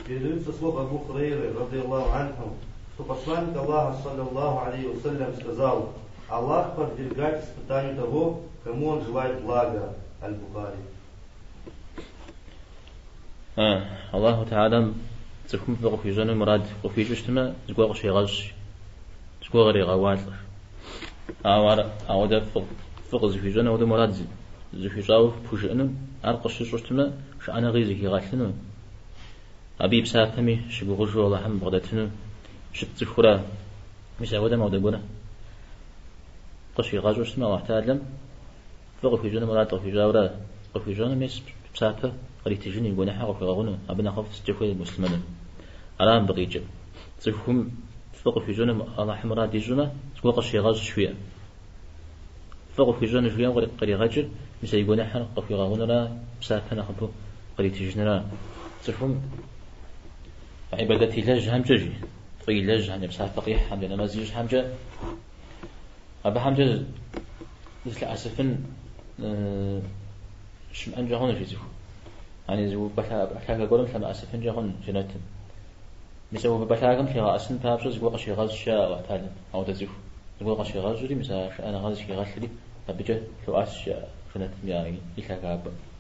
Передаются слов Абу Хурейры, رضي الله عنه, что посланник Аллаха, صلى الله عليه وسلم, сказал: Аллах подвергает испытанию того, кому он желает блага. Аль-Бухари. Аллаху Теалэм цӏыхум фӏы къыхуищӏэну мурад къыхуищӏу щытмэ, зыгуэр къыщегъэщӏ, зыгуэр кърегъэуалӏэ. Ауэ ар ауэдэ фӏы къызыхуищӏэну ауэдэ мурад зыхуищӏауэ пхужыӏэну, ар къыщыщӏу щытмэ, шыӏэныгъи зыхигъэлъыну, абы и псапэми щыгугъыжу Аллахьым бгъэдэтыну щыт цӏыхура. Мис ауэдэм ауэдэ гуэр къыщигъэщӏу щытмэ, Аллахь Теалэм фӏы къыхуищӏэну мурад къыхуищӏауэрэ къыхуищӏэну, мис псапэ къритыжыну, и гуэныхьыр къыхуигъэгъуну, абы нэхъыфӏ сыткӏэ хуей муслъымэныр. Ара мыбы къикӏыр. Цӏыхум фӏы къыхуищӏэну Аллахьым мурад ищӏмэ, зыгуэр къыщегъэщӏ жыхуиӏэ. Фӏы къыхуищӏэну жыхуиӏэм къригъэкӏыр, мис а и гуэныхьыр къыхуигъэгъунура, псапэ нэхъыбэу къритыжынура. Цӏыхум гьибадэт илэжьхэмкӏэ жи, фӏы илэжьхэмкӏэ, псапэ къихьхэмкӏэ, нэмэз ищӏхэмкӏэ, абыхэмкӏэ зылъэӏэсыфын щымыӏэнкӏэ хъунущ и цӏыху. Ани зы увыпӏэ лъагэ гуэрым лъэмыӏэсыфынкӏэ хъун жэнэтым. Мис а увыпӏэ лъагэм лъигъэӏэсын папщӏэ зыгуэр къыщигъэщӏ щыӏэ Алыхь Тэхьэлам, ауэдэ цӏыху. Зыгуэр къыщигъэщӏри, мис а шыӏэныгъэр зыхигъэлъри, абыкӏэ лъоӏэс жаӏэ жэнэтым и лъагапӏэм.